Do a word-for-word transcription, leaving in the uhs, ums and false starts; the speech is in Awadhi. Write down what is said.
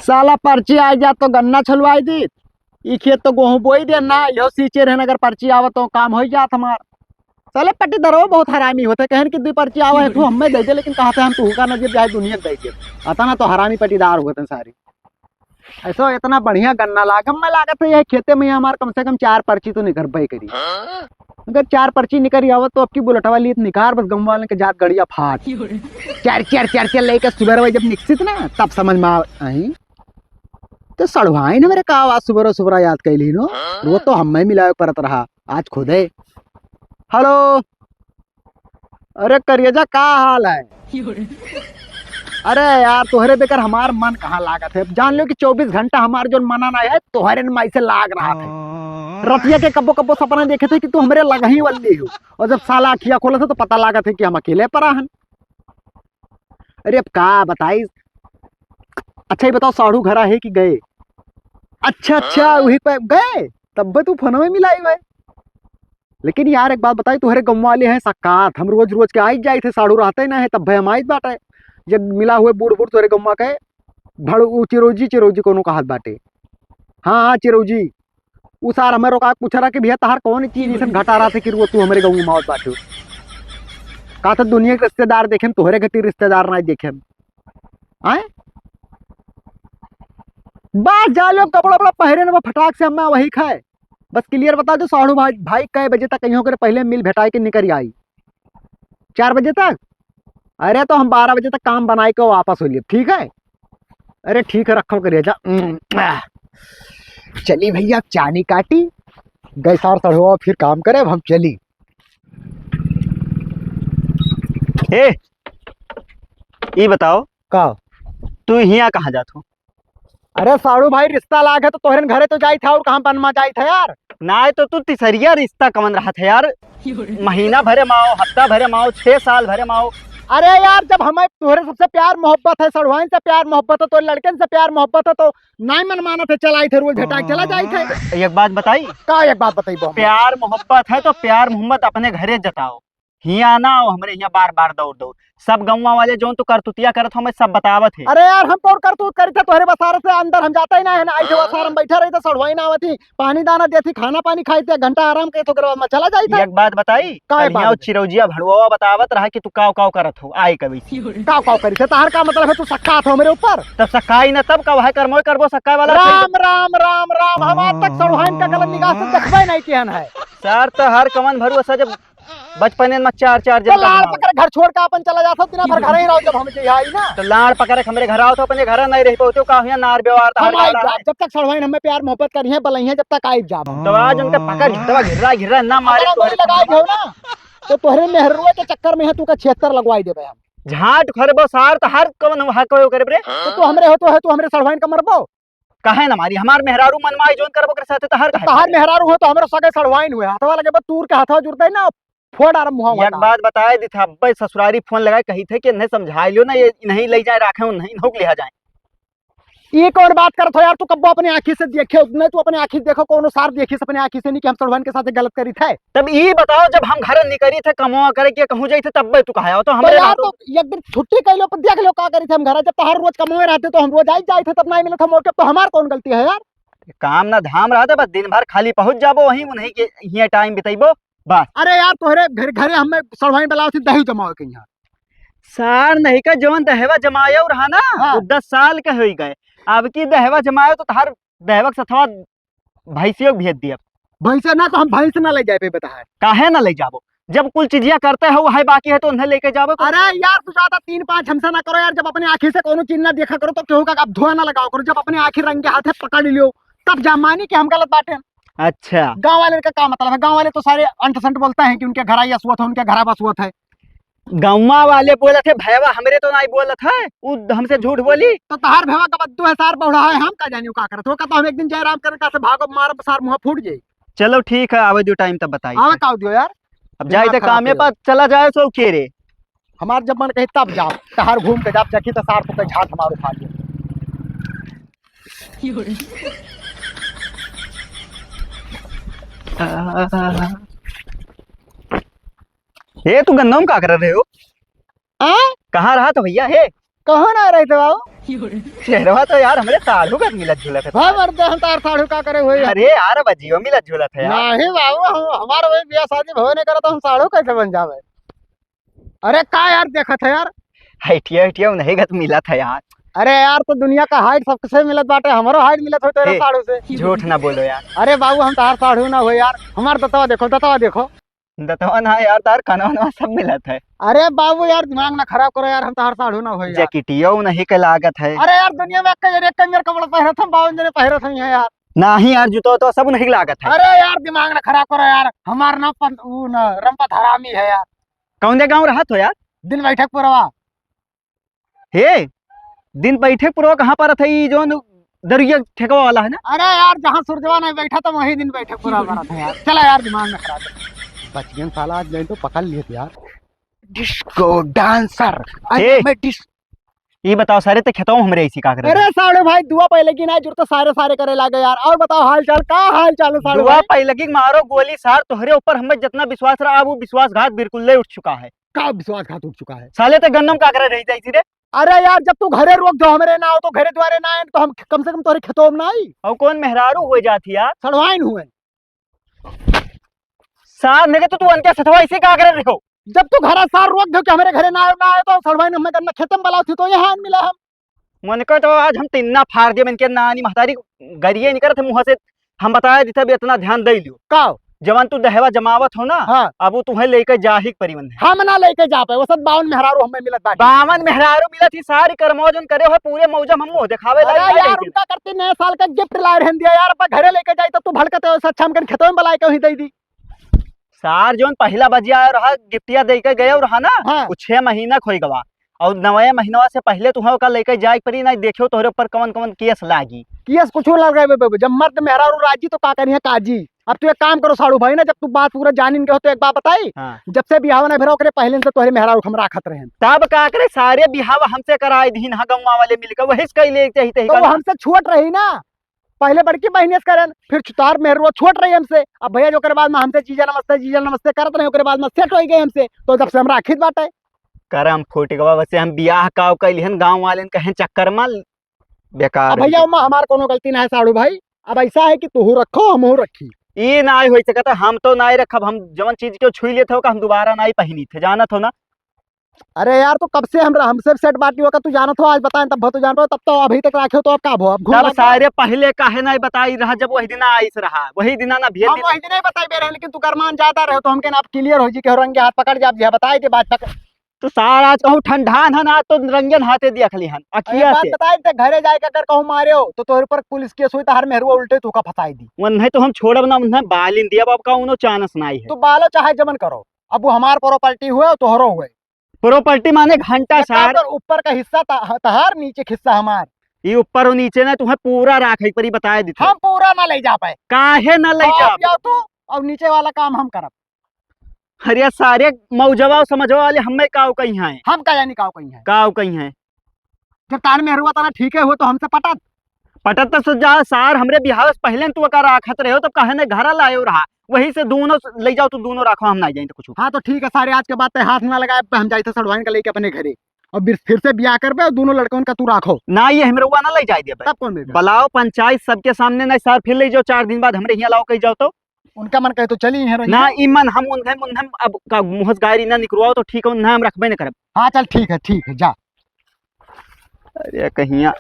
साला पर्ची आइ जात तो गन्ना छुलवाइ दीत, ई खेत तो गोहूँ बोइ देन ना, इहो सींचे रहेन, अगर पर्ची आवत तो काम होइ जात हमार। साले पट्टीदारवा बहुत हरामी होत है, कहेन कि दुइ पर्ची आवा है, तू हम्मे दइ दे, लेकिन कहत है हम तुहका न देब, चाहे दुनिया के दइ देब। अतना तो हरामी पट्टीदार होत हैं सारे। ऐसो इतना बढ़िया गन्ना लाग, हम्मे लागत है यह खेते में हमार कम से कम चार पर्ची तो निकरबे करी। अगर चार पर्ची निकरि आवत तो अबकी बुलेटवा लीत निकार, बस गम वाले के जात गड़िया फाट। चार, चार, चार, चार लेके सुबह जब निकसित ना, तब समझ में आ-, आई। तो सड़वाइन हमरे का आवाज सुबह सुबह याद कैली नो, वो तो हम्मे मिलावे परत रहा, आज खुदे। हेलो, अरे करियजा, का हाल है? अरे यार, तोहरे बेकर हमार मन कहाँ लागत है? जान लो कि चउबीस घंटा हमार जोन मना ना है, तोहरे न माई से लाग रहा है। रतिया के कब्बो कब्बो सपना देखे थे कि तू हमरे लगही वाली हो, और जब साला अखिया खोलत है तो पता लागत है कि हम अकेले परा हन। अरे अब का बताई? अच्छा, ये बताओ, साढ़ू घरा है कि गए? अच्छा, अच्छा, वही पे गए, तब भी तू फोन में मिलाई भाई। लेकिन यार, एक बात बताई, तोहरे गाँव वाले हैं सक्कात, हम रोज रोज के आई जाइत है, साढ़ू रहते ही ना है, तब भी हम आइत बाटे। जब मिला हुए बूढ़ बूढ़ तोहरे गाँव के, भड़ उ चिरौजी, चिरौजी कोनो कहत बाटे। हाँ, हाँ, चिरौजी। उ सार हमें रोका के पूछ रहा कि भैया, तहार कौन चीज ऐसन घटा रहा था कि रोज तू हमरे गाँव में आवत बाटे? कहा था दुनिया के रिश्तेदार देखेम, तोहरे घटी रिश्तेदार ना देखेम। आए? बस जा लो, कपड़ा वपड़ा पहरे ना, फटाक से अम्मा वही खाए। बस क्लियर बता दो, साढ़ू भाई, भाई कै बजे तक कहीं करे पहले मिल भेटाए के निकल आई? चार बजे तक? अरे तो हम बारह बजे तक काम बनाए के वापस हो लिए, ठीक है? अरे ठीक है, रखो करिए जा। उम, आह। चली भैया, चानी काटी, गैस और सढ़ुआ फिर काम करे, अब हम चली। ए, ई बताओ, का? तू हियाँ कहाँ जात हो? अरे साढ़ू भाई, रिश्ता लाग है तो तोहरे घरे तो जाइत है, और कहाँ बन मा जाइत है यार? नाहीं तो तू तिसरिया रिश्ता कवन रहत है यार? महीना भरे मा आओ, हफ्ता भरे मा आओ, छह साल भरे मा आओ। अरे यार, जब हमें तोहरे सबसे प्यार मोहब्बत है, सढ़ुआइन से प्यार मोहब्बत है, तो लड़कन से प्यार मोहब्बत है, तो नाहीं मन मानत है, चला आइत है, रोज भेटा के चला जाइत है। एक बात बताई? का एक बात बताई बो? प्यार मोहब्बत है तो प्यार मोहब्बत अपने घरे जताओ, हियाँ ना आओ हमरे हियाँ बार बार दौड़ दौड़। सब गौवा वाले जौन तू करतूतिया करत हो, हमें सब बतावत है। अरे यार, हम कौन करतूत करी थे? तोहरे बसारे से अंदर हम जाता ही ना है ना। आई थे बसार में बैठा रही थे, सढ़ुआइन आवत ही, पानी दाना देती, खाना पानी खाई थे, घंटा आराम करे तो ओकरे बाद में चला जाई थे। एक बात बताई, का एक कल हियाँ बात? चिरौजिया भड़ुआ बतावत रहा कि तू काव काव करत हो, आए कभी। काव काव करी थे? तहार का मतलब है, तू सक्का हो मेरे ऊपर? तब सक्काई ना, तब का वह कर्मोय करबो सक्काय वाला। राम, राम, राम, राम, हम आज तक सढ़ुआइन का गलत निगाह से देखबे नहीं किहन है। सर, तो हर कमन भरुआ सा जब बचपने में चार चार तो जन का लाड़ घुमाओ। पकड़ घर छोड़ के अपन चला जात हो, दिन भर घर ही रहो, जब हम जे आई ना। तो लाड़ पकड़ के हमरे घर आओ तो अपने घर नहीं रह पाते हो, का हियाँ नार व्यवहार हम तहार आई वाला जाब, है। जब तक सढ़ुआइन हमें प्यार मोहब्बत करी है, बलैया जब तक आई जाब। तो आज उनके पकड़ झुटवा घिर्रा घिर्रा ना मारे हमारा तोहरे मुंह लगाई के। हो ना, तो तोहरे मेहरुए के चक्कर में है, तू का छिहत्तर लगवाई देबे हम। झाट खरबो सार, तो हर कवन हक होयो करे रे। तो तू हमरे हो तो है, तू हमरे सढ़ुआइन का मरबो? काहे ना मारी? हमार मेहरारू मनमाई जौन करबो ओकरे साथे तहार तो काहे तहार मारी? मेहरारू हो तो हमरो सगे सढ़ुआइन हुए, हथवा लगे बस तूर के हथवा जुड़ते ना, फोड़ आरम मुहा एक वाला। बात बताए दी था, अब्बे ससुरारी फोन लगाए कही थे कि इन्हें समझा लियो ना, ये नहीं ले जाए राखे, नहीं नोक लिया जाए। ये कौन बात करत हो यार? तू कब्बो अपने आँखी से देखे, नहीं तू अपने आँखी से देखो, कौनो सार देखी से अपने आँखी से नहीं कि हम सढ़ुआइन के साथ गलत करी थे। तब ई बताओ, जब हम घर निकरी थे कमवा करे के कहूँ जाई थे, तब्बे तू कहा आओ तो तो हमरे यार, रहतो। तो एक दिन छुट्टी कर लो, पर देख लो का करी थे हम घर, जब तहार रोज कमवे रहते तो हम रोज आई जाई थे, तब नहीं मिले थे मौके, तो हमार कौन गलती है यार? काम ना धाम रहते, बस दिन भर खाली पहुँच जाबो वहीं, उन्हीं के हियाँ टाइम बिताइबो, बस। अरे यार, तोहरे घर, घरे हमें सढ़ुआइन बुलाओ थी दही जमावे के यहाँ। सार नहीं का जौन दहेवा जमायो रहा ना, हाँ। वो दस साल के होई गए। अब की दहेवा जमायो तो तहार दहेवा के सथवा भैंसियों के भेज दिया। भैंसे ना तो हम भैंस ना ले जाए पे बता है। काहे ना ले जाबो? जब कुल चीजिया करते हो, वही बाकी है तो उन्हें लेके जाबो। अरे यार, तू ज्यादा तीन पाँच हमसे ना करो यार, जब अपने आँखी से कोनो चीज ना देखा करो तो केहू का अब धुआ ना लगाओ करो, जब अपने आँखी रंगे हाथे पकड़ लियो तब जा मानी कि हम गलत बाटे। अच्छा। गाँव वाले का का मतलब है? गाँव वाले तो सारे अंट संट बोलते हैं कि उनके घर आई असुअत है, उनके घर बसुअत है। गौवा वाले बोलत है, भैवा हमरे तो नहीं बोलत है, उ हमसे झूठ बोली। तो तहार भैवा का बद्दू है, सार बौड़ा है, हम का जानी का करत हो, का तो हम एक दिन जयराम करन का से भागो मारब, सार मुँह फूट जाई। चलो ठीक है, आवे जो टाइम तब बताई। आवे का दियो यार? अब जाई दिमाग ते खराब कामे करो। पर चला जाए सो के रे। हमार जब मन कहे तब जाओ, तहार घूम के जाओ, चखी तो सार तो कहीं झाट हमारो खा लियो। ए, तू गन्नौम का कर रहे हो? आ? कहाँ रहा था भैया? हे, कहाँ ना रहे थे बाबू? चेहरवा तो यार हमरे साढ़ू का मिलत जुलत है। भाई मर्दे, हम तार साढ़ू का करे हुए? अरे यार, अब जियो मिलत जुलत है यार। नहीं बाबू, हम, हमार वही बियाह शादी भवे नहीं करत, हम साढ़ू कैसे बन जावे? अरे का यार देखत है यार? हटिया हटिया नहीं गत मिलत है यार। अरे यार, तो दुनिया का height सबसे मिलत बाटे, हमरो height मिलत हो तेरे ए, साढ़ू से। झूठ ना बोलो यार। अरे बाबू, हम तार साढ़ू ना हो यार, हमार दतवा देखो, दतवा देखो। दतवा ना यार, तार कनवा नवा सब मिलत है। अरे बाबू यार, दिमाग ना खराब करो यार, हम तार साढ़ू ना हो यार। जैकेटियो नहीं के लागत है। अरे यार, दुनिया में एक जने एक मेर कपड़ा पहनत हम, बावन जने पहनत हम यहाँ यार। नाही यार, जूतो तो सब नहीं लागत है। अरे यार, दिमाग ना खराब करो यार, हमार नाम पन-, ऊ ना, रंपत हरामी है यार। कौन दे गाँव रहत हो यार? दिन बैठक पुरवा। हे, दिन बैठक पुरवा कहाँ परत है? ई जौन दरुइया ठेकवा वाला है ना? अरे यार, जहाँ सूरजवा नहीं बैठा तो वही दिन बैठक पुरवा परत है यार। चला यार, दिमाग ना खराब कर। बच गए साला, आज नहीं तो पकड़ लिए थे यार। Disco dancer, अरे ए, मैं डिस- ई बताओ सारे, ते खेतवा हमरे ऐसी का करे? अरे साढ़ू भाई, दुआ पहले की ना जुड़ता, सारे सारे करे लागे यार। और बताओ हाल चाल, का हाल चाल है साढ़ू दुआ भाई? पहले की मारो गोली सार, तोहरे ऊपर हमें जितना विश्वास रहा, वो विश्वासघात बिल्कुल ले उठ चुका है। का विश्वासघात उठ चुका है? साले ते गन्नम का करे रही जाई रे? अरे यार, जब तू घरे रोक दो, हमरे ना हो तो घरे द्वारे ना आए, तो हम कम से कम तोहरे खेतों में ना आई। और कौन मेहरारू हो जाती यार? सड़वाइन हुए। सार ने के तो तू अनके सथवा इसे का करे रहो? जब तू घरा सार रोक दो कि हमरे घरे ना आए, ना आए, तो सड़वाइन हमें करना खेतम बलाओ थी, तो यहाँ आन मिला हम। मन का तो आज हम तिन्ना फाड़ दिए, मन के नानी महतारी गरिए निकलत है मुँह से। हम बताया दी तब इतना ध्यान दे लियो। का? जवन तू दहेवा जमावत हो ना, हाँ। अब वो तुहे लेके जाही के परिवन है। हम ना लेके जा पाए, वो सब बावन मेहरारू हमें मिलत बाटी। बावन मेहरारू मिलत ही, सारी करमौजन करे हो, पूरे मौजम हम मुँह दिखावे अरे लायक यार, नहीं। उनका करती नए साल का gift लाए रहन दिया यार, अब घरे लेके जाई तो तू भड़कते हो, अच्छा हमकन खेतों में बुलाए के वहीं दे दी। सार जौन पहिला बजिया आयो रहा, गिफ्टिया दे के गयो रहा ना, हाँ। वो छह महीना खोई गवा। और नवे महीनवा से पहले तुहे ओका लेके जाए के पड़ी, नहीं देखियो तोहरे ऊपर कवन कवन केस लागी। केस कुछ लग रहे बे, बे, जब मर्द मेहरारू राजी तो का करिए काजी। अब तू एक काम करो साढ़ू भाई ना, जब तू बात पूरा जानिन के हो तो एक बात बताई। हाँ। जब से बिहाव ना भेरा ओकरे पहले से तोहरे मेहरारू हम राखत रहे। तब का करे, सारे बिहाव हमसे कराए दीन, हाँ, गौवा वाले मिलके वही से कैले चाहिए तो वो हमसे छोट रही ना। पहले बड़की बहिनिया से करन, फिर तार मेहरुआ छोट रही हमसे। अब भैया जो ओकरे बाद में हमसे जीजा नमस्ते, जीजा नमस्ते करत रहे, ओकरे बाद में set होइ गए हमसे, तो जब से हम राखित बाटे। करम फूट गवा, वैसे हम बियाह काव कैलिहन, गाँव वालेन कहें चक्कर में बेकार अब है। भैया, ओमा हमार कोनो गलती ना है साढ़ू भाई, अब ऐसा है कि तुहू रखो, हमहू रखी। ई ना होई सकता, हम तो ना रखब, हम जवन चीज के छुई लेत हो, का हम दोबारा ना पहिनी थे, जानत हो ना। अरे यार, तो कब से हम, हमसे set बाटी हो का तू जानत हो, आज बताएं तब तो जान पाओ, तब तो अभी तक राखे हो, तो अब का भो, अब घूम तब लग गया। सारे पहले काहे नहीं बताई रहा, जब वही दिन आइस रहा, वही दिन ना भेज हम दी। वही दिन नहीं बताई बे रहे, लेकिन तू करमान जाता रहे, तो हमके ना अब clear हो जी के रंगे हाथ पकड़ जाब जी, बताए के बात पकड़। तो सारा आज कहूँ ठंडा न ना, तो रंगन हाथे देख ली हन, अरे अखिया बात से। बताए, ते घरे जाए के अगर कहूँ मारे हो, तो तोहरे ऊपर पुलिस केस होई, तो हर मेहरुआ उल्टे तू का फंसाई दी। उन्हें तो हम छोड़ब ना, उन्हें बालिन दिया, अब का उन्हों chance नहीं है। तो बालो चाहे जमन करो, अब वो हमार property हुए, तोहरो हुए। Property माने घंटा एक काम सार। कर, ऊपर का हिस्सा त-, तहार, नीचे का हिस्सा हमार। ये ऊपर और नीचे ना, तुम्हें पूरा राखे परी, बताए देते। हम पूरा ना ले जा पाए। काहे ना ले हाँ, जा? अब जाओ तू, और नीचे वाला काम हम करब। अरे सारे मौजवा और समझवा वाले हमें काव कहीं हैं? हम का जानी काव कहीं हैं? काव कहीं हैं? जब तार मेहरुआ तारा ठीक है हो तो हमसे पटत। पटत तो जा सार, हमरे बिहाव से पहले तू का राखत रहे हो, तब काहे ने घरा लायो रहा? वही से दोनों ले जाओ, तू दोनों राखो, हम ना जाए तो कुछ। हाँ, तो ठीक है सारे, आज के बाद ते हाथ ना लगाए, हम जाए थे सड़वाइन का लेके अपने घरे, और फिर, फिर से ब्याह करबे और दोनों लड़कन का तू राखो। ना, ये हमरे हुआ ना ले जाए दे। तब कौन बेटा? बुलाओ पंचायत सबके सामने, ना सार, फिर ले जाओ, चार दिन बाद हमरे यहाँ लाओ, कही जाओ तो। उनका मन कहे तो चली यहाँ रही। ना, ई मन हम उनके, उनके अब का मुँह से गायरी ना निकलवाओ तो ठीक है, ना हम रखबे ना करब। हाँ, चल ठीक है, ठीक है, जा। अरे कहिया